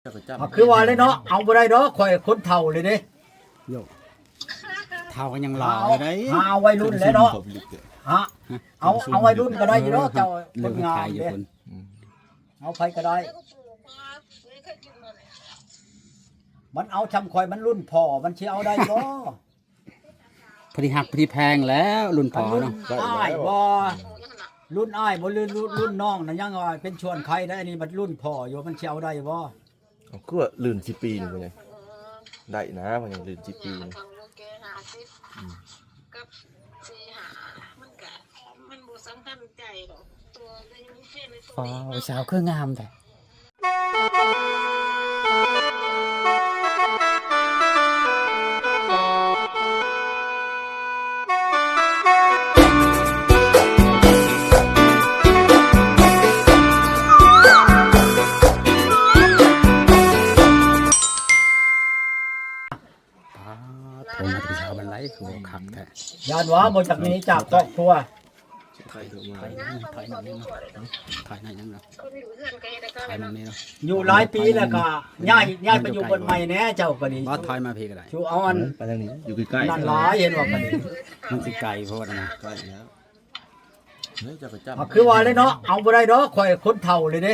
ອ່ະ ຄືວ່າແຫຼະເນາະ ເອົາບໍ່ໄດ້ດອກ ຂ້ອຍຄົນເຖົ້າເລີຍເດ້. ໂຢ ເຖົ້າກໍຍັງຫຼາວຢູ່ໄດ໋ ຫາເອົາໄວລຸ້ນແຫຼະເນາະ. ຮະ ເອົາ ເອົາໄວລຸ້ນກໍໄດ້ຢູ່ດອກ ເຈົ້າຄົນງາມເດ້. ເອົາໃຜກໍໄດ້ ມັນເອົາຊ່ຳຂ້ອຍ ມັນລຸ້ນພໍ່ ມັນຊິເອົາໄດ້ບໍ່? ພໍດີຮັກພໍດີແພງແລ້ວ ລຸ້ນພໍ່ເນາະ. ລຸ້ນອ້າຍບໍ່ ລຸ້ນອ້າຍບໍ່ ຫຼືລຸ້ນ ລຸ້ນນ້ອງນະ ຍັງວ່າເປັນສ່ວນໄຄໄດ໋ ອັນນີ້ບັດລຸ້ນພໍ່ຢູ່ ມັນຊິເອົາໄດ້ບໍ່? ເອົາ ຄືວ່າລື່ນສິບປີນີ້ ພໍ່ໃຫຍ່ ໄດ້ນະ ພໍ່ໃຫຍ່ ລື່ນສິບປີນີ້. ອືມ ກັບສີ່ຫ້າ ມັນກະ ມັນບໍ່ສຳຄັນໃຈດອກ ໂຕກໍຍັງມີແຟນໃນໂຕ. ອໍ ເອງເນາະ ຜູ້ສາວຄືງາມແທ້. ປາດ ໂທມາແຕ່ເຊົ້າປານໃດ ຄືວ່າຄັກແທ້. ຢ້ານວ່າບໍ່ຈັກໜີຈາກຄອບຄົວ. ຖ່າຍ ຖ່າຍໜ້ອຍໜຶ່ງເນາະ ຖ່າຍໜ້ອຍໜຶ່ງເນາະ ຖ່າຍໝ່ອງນີ້ເນາະ. ຢູ່ຫຼາຍປີແລ້ວກໍຍ້າຍ ຍ້າຍໄປຢູ່ບ່ອນໃໝ່ແດ່ ເຈົ້າກໍດີ. ບໍ່ ຖ່າຍມາພີ້ກໍໄດ້ ຢູ່ເອົາອັນ ໄປທາງນີ້ ຢູ່ໃກ້ ໆ ນັ້ນຫຼາຍ ເຫັນວ່າກໍດີ. ມັນຊິໄກໂພດນະ ໃກ້ແລ້ວ. ອ່ະ ຄືວ່າແຫຼະເນາະ ເອົາບໍ່ໄດ້ດອກ ຂ້ອຍຄົນເຖົ້າເລີຍເດ້.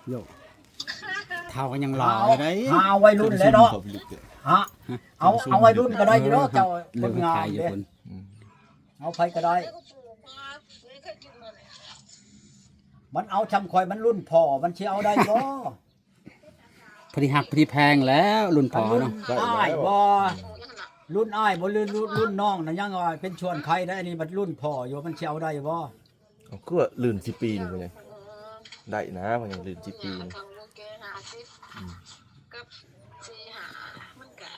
ໂຢ ເຖົ້າກໍຍັງຫຼາວຢູ່ໄດ໋ ຫາເອົາໄວລຸ້ນແຫຼະເນາະ. ຮະ ເອົາ ເອົາໄວລຸ້ນກໍໄດ້ຢູ່ດອກ ເຈົ້າຄົນງາມເດ້. ອືມ ເອົາໃຜກໍໄດ້ ມັນເອົາຊ່ຳຂ້ອຍ ມັນລຸ້ນພໍ່ ມັນຊິເອົາໄດ້ບໍ່? ພໍດີຮັກພໍດີແພງແລ້ວ ລຸ້ນພໍ່ເນາະ. ລຸ້ນອ້າຍບໍ່ ລຸ້ນອ້າຍບໍ່ ຫຼືລຸ້ນ ລຸ້ນນ້ອງນະ ຍັງວ່າເປັນສ່ວນໄຄໄດ໋ ອັນນີ້ບັດລຸ້ນພໍ່ຢູ່ ມັນຊິເອົາໄດ້ບໍ່? ເອົາ ຄືວ່າລື່ນສິບປີນີ້ ພໍ່ໃຫຍ່ ໄດ້ນະ ພໍ່ໃຫຍ່ ລື່ນສິບປີນີ້. ອືມ ກັບສີ່ຫ້າ ມັນກະ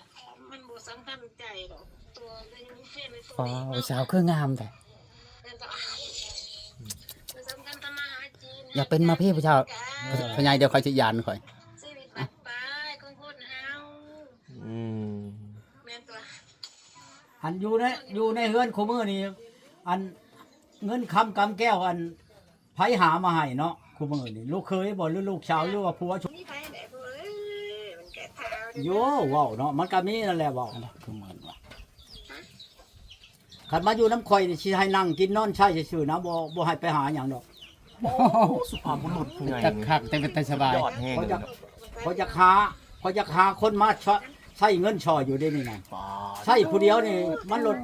ມັນບໍ່ສຳຄັນໃຈດອກ ໂຕກໍຍັງມີແຟນໃນໂຕ. ອໍ ເອງເນາະ ຜູ້ສາວຄືງາມແທ້. ຢ່າເປັນມາພີ້ຜູ້ສາວ ພໍ່ໃຫຍ່ ດຽວເຂົາຊິຢ້ານຂ້ອຍ. ຊີວິດບັ້ນປາຍຂອງຄົນເຮົາ. ອືມ ແມ່ນຕົວະ. ອັນຢູ່ໃນ ຢູ່ໃນເຮືອນຄູ່ມື້ນີ້ ອັນເງິນຄຳກຳແກ້ວ ອັນໃຜຫາມາໃຫ້ເນາະ ຄູ່ມື້ນີ້? ລູກເຂີຍບໍ່ ຫຼືລູກສາວ ຫຼືວ່າຜົວ? ມີໃຜແດ່ ເອີຍ ມັນກະຖາມຢູ່. ໂຢ ເວົ້າເນາະ ມັນກະມີນັ້ນແຫຼະ ເວົ້າ ຄືເໝືອນວ່າ ຄັນມາຢູ່ນຳຂ້ອຍນີ້ ຊິໃຫ້ນັ່ງກິນນອນໃຊ້ຊື່ໆນະ ບໍ່ ບໍ່ໃຫ້ໄປຫາຫຍັງດອກ. ໂອ້ ສຸພາບບຸລຸດຜູ້ໃຫຍ່ ຄັກໆ ແຕ່ເປັນຕາສະບາຍ. ຂ້ອຍຢາກ ຂ້ອຍຢາກຫາ ຂ້ອຍຢາກຫາຄົນມາຊ່ອຍ ໃຊ້ເງິນຊ່ອຍຢູ່ເດນີ້ນະ. ໃຊ້ຜູ້ດຽວນີ້ມັນລົດ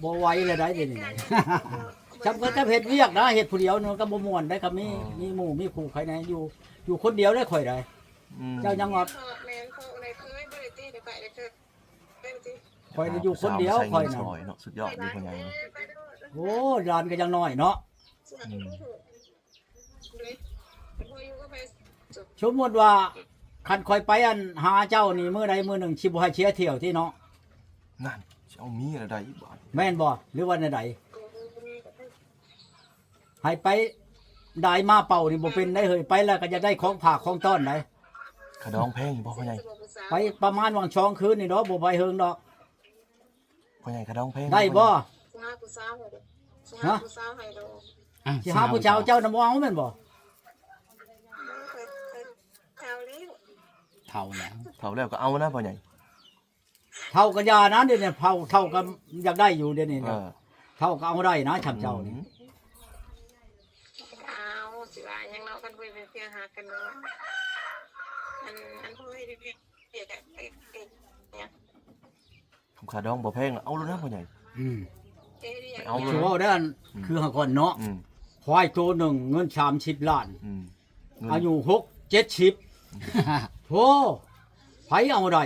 ບໍ່ໄຫວແລ້ວໄດ໋ ເດນີ້ນະ. ຈຳກັນກັບເຮັດວຽກນະ ເຮັດຜູ້ດຽວນີ້ມັນກໍບໍ່ມ່ວນໄດ໋ ກໍມີ ມີໝູ່ມີຄູ່ໃຜແດ່. ຢູ່ ຢູ່ຄົນດຽວໄດ໋ຂ້ອຍໄດ໋. ອືມ ເຈົ້າຍັງວ່າ ແມ່ນ ຂ້ອຍໄດ້ເຄີຍ ບໍ່ໄດ້ຕິ ໄດ້ໄປໄດ້ເຄີຍ. ຂ້ອຍຢູ່ຄົນດຽວຂ້ອຍນະ. ສຸດຍອດເລີຍພໍ່ໃຫຍ່. ໂອ້ ຫຼານກໍຍັງນ້ອຍເນາະ. ອືມ ສົມມຸດວ່າ ຄັນຂ້ອຍໄປອັນຫາເຈົ້ານີ້ ມື້ໃດມື້ໜຶ່ງຊິບໍ່ໃຫ້ເສຍຖ້ຽວຕິເນາະ. ນັ້ນ ຊິເອົາເມຍແລ້ວໃດ໋ບາດ. ແມ່ນບໍ່ ຫຼືວ່າແນວໃດ? ໃຫ້ໄປດາຍມາເປົ່ານີ້ບໍ່ເປັນໄດ໋ເຮີ້ຍ ໄປແລ້ວກໍຢາກໄດ້ຂອງຝາກຂອງຕ້ອນໄດ໋. ຄ່າດອງແພງຢູ່ບໍ່ພໍ່ໃຫຍ່? ໄປປະມານຫວ່າງສອງຄືນນີ້ດອກ ບໍ່ໄປເຫິງດອກ. ພໍ່ໃຫຍ່ ຄ່າດອງແພງໄດ້ບໍ່? ຊິຫາຜູ້ສາວໃຫ້ດອກ ຊິຫາຜູ້ສາວໃຫ້ດອກ. ອ່ະ ຊິຫາຜູ້ສາວ ເຈົ້ານະບໍ່ເອົາແມ່ນບໍ່? ເຖົ້າແລ້ວ ເຖົ້າແລ້ວ ເຖົ້າແລ້ວກໍເອົານະພໍ່ໃຫຍ່. ເຖົ້າກໍຢ່ານະ ດຽວນີ້ເຖົ້າ ເຖົ້າກໍຢາກໄດ້ຢູ່ດຽວນີ້ນະ. ເອີ ເຖົ້າກໍເອົາໄດ້ນະ ຊ່ຳເຈົ້ານີ້. ອືມ ເອົາ ຊິວ່າຫຍັງເນາະ ຄັນບໍ່ແມ່ນເພຍງຫາກັນເນາະ. ອັນ ອັນບໍ່ໄດ້ເພຍງຫາກັນ ຄຳຄ່າດອງບໍ່ແພງ ເອົາໂລດນະພໍ່ໃຫຍ່. ອືມ ເອົາໂລດ ຊິເວົ້າໄດ້ອັນ ອືມ ຄືຫາກ່ອນເນາະ. ອືມ ຄວາຍໂຕໜຶ່ງເງິນສາມສິບລ້ານ. ອືມ ອາຍຸຫົກເຈັດສິບ. ໂທ ໃຜເອົາໄດ້?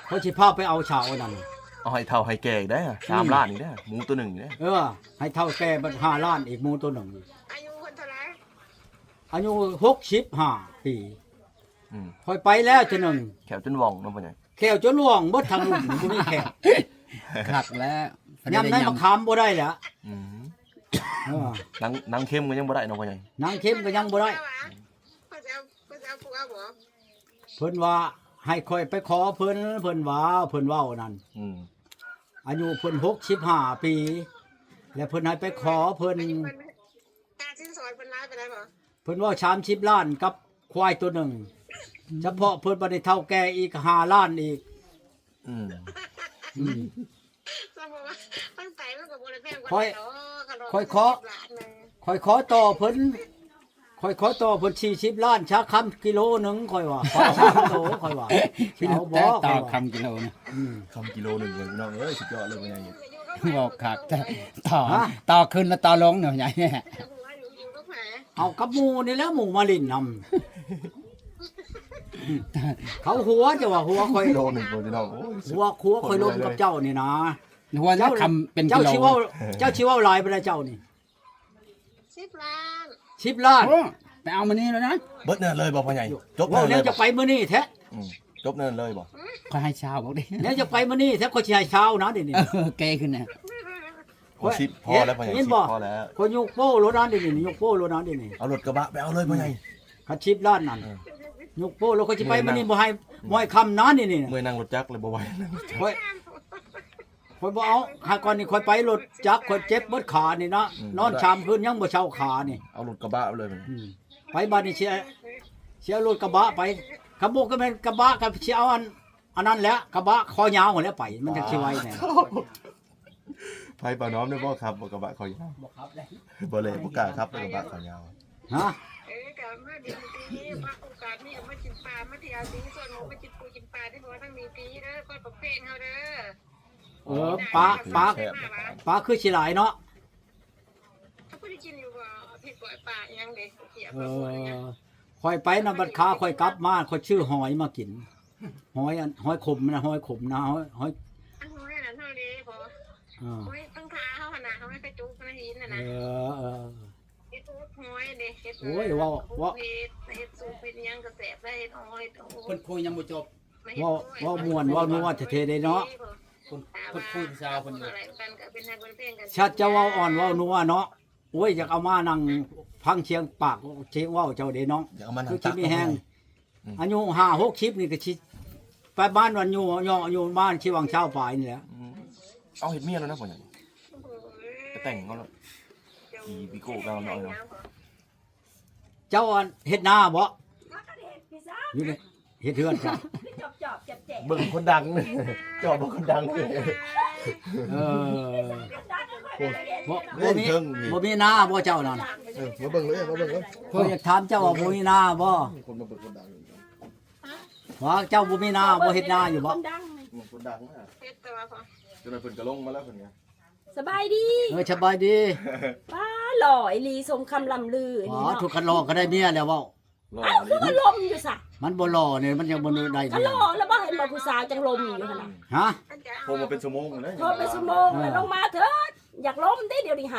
ຂ້ອຍຊິພາໄປເອົາສາວອັນນັ້ນ. ເອົາໃຫ້ເຖົ້າໃຫ້ແກ່ອີກເດ້ ອືມ ສາມລ້ານອີກເດ້ ໝູໂຕໜຶ່ງເດ້. ເອີ ໃຫ້ເຖົ້າແກ່ບັດຫ້າລ້ານອີກ ໝູໂຕໜຶ່ງ. ອາຍຸເພິ່ນເທົ່າໃດ? ອາຍຸຫົກສິບຫ້າປີ. ອືມ ຂ້ອຍໄປແລ້ວເທື່ອໜຶ່ງ ແຂ້ວຈົນວ່ອງເນາະພໍ່ໃຫຍ່. ແຂ້ວຈົນວ່ອງເບິດທາງລຸ່ມ ບໍ່ມີແຂ້ວ. ຄັກແລ້ວ ຍຳໃນມະຂາມບໍ່ໄດ້ແລ້ວ. ອືມ ເອີ ນາງ ນາງເຄັມກໍຍັງບໍ່ໄດ້ເນາະພໍ່ໃຫຍ່. ນາງເຄັມກໍຍັງບໍ່ໄດ້. ເພິ່ນວ່າໃຫ້ຂ້ອຍໄປຂໍເພິ່ນ ເພິ່ນວ່າ ເພິ່ນເວົ້ານັ້ນ. ອືມ ອາຍຸເພິ່ນຫົກສິບຫ້າປີ ແລະເພິ່ນໃຫ້ໄປຂໍເພິ່ນ. ຄ່າສິນສອດເພິ່ນຫຼາຍປານໃດບໍ? ເພິ່ນເວົ້າສາມສິບລ້ານກັບຄວາຍໂຕໜຶ່ງ. ສະເພາະເພິ່ນບັດນີ້ເຖົ້າແກ່ອີກຫ້າລ້ານອີກ. ອືມ ອືມ ສະເພາະວ່າທາງໄກມັນກໍບໍ່ໄດ້ແພງປານໃດດອກ ຂ້ອຍ ຂ້ອຍຂໍ ຂ້ອຍຂໍຕໍ່ເພິ່ນ ຂ້ອຍຂໍຕໍ່ເພິ່ນສີ່ສິບລ້ານຊາຄຳກິໂລໜຶ່ງ ຂ້ອຍວ່າ ປາສາມໂຕ ຂ້ອຍວ່າ ຊິເອົາບໍ່ ຂ້ອຍວ່າ ຄຳກິໂລນະ. ອືມ ຄຳກິໂລໜຶ່ງເລີຍ ພີ່ນ້ອງເອີຍ ສຸດຍອດເລີຍ ພໍ່ໃຫຍ່ ເວົ້າຄັກແທ້ ຕໍ່ ຕໍ່ຂຶ້ນແລ້ວຕໍ່ລົງເນາະ ໃຫຍ່ ເອົາກັບໝູ່ນີ້ແຫຼະ ໝູ່ມາຫຼິ້ນນຳ ເຂົາຫົວ ເຈົ້າວ່າຫົວຂ້ອຍ ກິໂລໜຶ່ງ ພີ່ນ້ອງ ໂອ້ຍ ຫົວ ຫົວຂ້ອຍລົມກັບເຈົ້ານີ້ນະ ຫົວນະ ເຈົ້າ ຄຳເປັນກິໂລ ເຈົ້າຊິເວົ້າ ເຈົ້າຊິເວົ້າຫຼາຍປານໃດເຈົ້ານີ້? ສິບລ້ານ ສິບລ້ານ ໂອ້ ໄປເອົາມື້ນີ້ແລ້ວນະ ເບິດນັ້ນເລີຍບໍ່ພໍ່ໃຫຍ່? ຈົບນັ້ນເລີຍ ຈະໄປມື້ນີ້ແທ້ ອືມ ຈົບນັ້ນເລີຍບໍ່? ຂ້ອຍໃຫ້ຊາວບໍ່ເດ້ ແນວຈະໄປມື້ນີ້ແທ້ ຂ້ອຍຊິໃຫ້ຊາວນະ ດຽວນີ້ ເອີ ແກ່ຂຶ້ນນະ ໂອ້ ສິບພໍແລ້ວພໍ່ໃຫຍ່ ສິບພໍແລ້ວ ຂ້ອຍຍົກໂປ້ໂລດນະ ດຽວນີ້ ຍົກໂປ້ໂລດນະ ດຽວນີ້ ເອົາລົດກະບະໄປເອົາເລີຍພໍ່ໃຫຍ່ ຄັນສິບລ້ານນັ້ນ ເອີ ຍົກໂປ້ໂລດ ຂ້ອຍຊິໄປມື້ນີ້ ບໍ່ໃຫ້ ບໍ່ໃຫ້ຄ່ຳນະ ດຽວນີ້ ເມື່ອຍນັ່ງລົດຈັກເລີຍ ບໍ່ໄຫວນັ່ງລົດຈັກ ຂ້ອຍ ຂ້ອຍບໍ່ເອົາ ຫາກ່ອນນີ້ຂ້ອຍໄປລົດຈັກ ຂ້ອຍເຈັບເບິດຂານີ້ນະ ອືມ ນອນສາມຄືນຍັງບໍ່ເຊົາຂານີ້ ເອົາລົດກະບະໄປເລີຍ ອືມ ໄປບາດນີ້ຊິ ຊິເອົາລົດກະບະໄປ ຄັນບໍ່ກໍແມ່ນກະບະກໍຊິເອົາອັນ ອັນນັ້ນແຫຼະ ກະບະຄໍຍາວຫັ້ນແຫຼະໄປ ມັນຈັ່ງຊິໄວແດ່ ໃຜປານ້ອມໄດ້ບໍ່ຂັບ ບໍ່ກະບະຄໍຍາວ ບໍ່ຂັບເດ້ ບໍ່ເລີຍ ບໍ່ກ້າຂັບ ກະບະຄໍຍາວ ຮະ ເອີ ກະມາດິນຕີ ມາໂອກາດນີ້ ມາກິນປາ ມາທ່ຽວຕີ ຊວນໝູ່ມາກິນປູກິນປາ ທີ່ບໍ່ທັງມີຕີເດີ ຄອດປາກແພງເຮົາເດີ ເອີ ປາ ປາ ປາຄືຊິຫຼາຍເນາະ ເຂົາບໍ່ໄດ້ກິນຢູ່ບໍ່ ເຮັດກ້ອຍປາອີ່ຫຍັງເດ້ ເອີ ຂ້ອຍໄປນຳບັດຄາ ຂ້ອຍກັບມາ ຂ້ອຍຊື້ຫອຍມາກິນ ຫອຍອັນ ຫອຍຂົມນະ ຫອຍຂົມນະ ຫອຍ ຫອຍ ອັນຫອຍອັນນັ້ນເຮົາເດ້ ເອີ ຫອຍທາງທາເຮົາຫັ້ນນະ ຫອຍກະຈຸກນະຫີນຫັ້ນນະ ເອີ ເອີ ເຮັດອົບຫອຍເດ້ ເຮັດ ໂອ້ຍ ເວົ້າ ເຮັດ ເຮັດຊຸບ ເຮັດຫຍັງກໍແຊບ ເຮັດຫອຍ ເພິ່ນຄຸຍຍັງບໍ່ຈົບ ເວົ້າ ເວົ້າມ່ວນເວົ້ານົວແທ້ໆເດ້ເນາະ ເພິ່ນ ເພິ່ນຄຸຍຜູ້ສາວເພິ່ນຢູ່ ສັດຈະເວົ້າອ່ອນເວົ້ານົວເນາະ ໂອ້ຍ ຢາກເອົາມານັ່ງຟັງສຽງປາກສຽງເວົ້າເຈົ້າເດ້ນ້ອງ ຄືຊິມີແຮງ ອືມ ອາຍຸຫ້າຫົກສິບນີ້ກໍຊິປະມານວັນຢູ່ເຍາະຢູ່ປະມານຊິຫວ່າງຊາວປາຍນີ້ແຫຼະ ອືມ ເອົາເຮັດເມຍແລ້ວນະ ພໍ່ໃຫຍ່ ກະແຕ່ງເອົາແລ້ວ ອີ ປີໂກ້ເກົ່າເນາະ ເຈົ້າອັນເຮັດນາບໍ່? ຢູ່ໃນ ເຮັດເຮືອນຈ້ະ ເບິ່ງຄົນດັງ ຈອບເບິ່ງຄົນດັງ ເອີ ບໍ່ ບໍ່ມີ ບໍ່ມີນາບໍ່ເຈົ້ານັ້ນ? ເອີ ມາເບິ່ງເລີຍ ມາເບິ່ງເລີຍ ຂ້ອຍຢາກຖາມເຈົ້າວ່າບໍ່ມີນາບໍ່? ຄົນມາເບິ່ງຄົນດັງ ວ່າເຈົ້າບໍ່ມີນາບໍ່ ເຮັດນາຢູ່ບໍ່? ຄົນດັງ ອືມ ຄົນດັງນະ ເຮັດແຕ່ວ່າ ຈົນວ່າເພິ່ນກະລົງມາແລ້ວເພິ່ນກະ ສະບາຍດີ ເອີ ສະບາຍດີ ປ້າ ຫຼໍ່ອີ່ຫຼີ ສົມຄຳລ່ຳລືອີ່ຫຼີເນາະ ທຸກຄັນຫຼໍ່ກໍໄດ້ເມຍແລ້ວເວົ້າ ຫຼໍ່ອີ່ຫຼີ ຄືວ່າລົມຢູ່ຊະ ມັນບໍ່ຫຼໍ່ນີ້ ມັນຍັງບໍ່ໄດ້ເມຍ ກໍຫຼໍ່ແລ້ວບໍ່ ເຫັນບໍ່ຜູ້ສາວຈັ່ງລົມຢູ່ຫັ້ນນະ ຮະ ໂທມາເປັນຊົ່ວໂມງເລີຍ ໂທເປັນຊົ່ວໂມງ ເອີ ລົງມາເທີດ ຢາກລົມເດ້ ດຽວນີ້ຫາ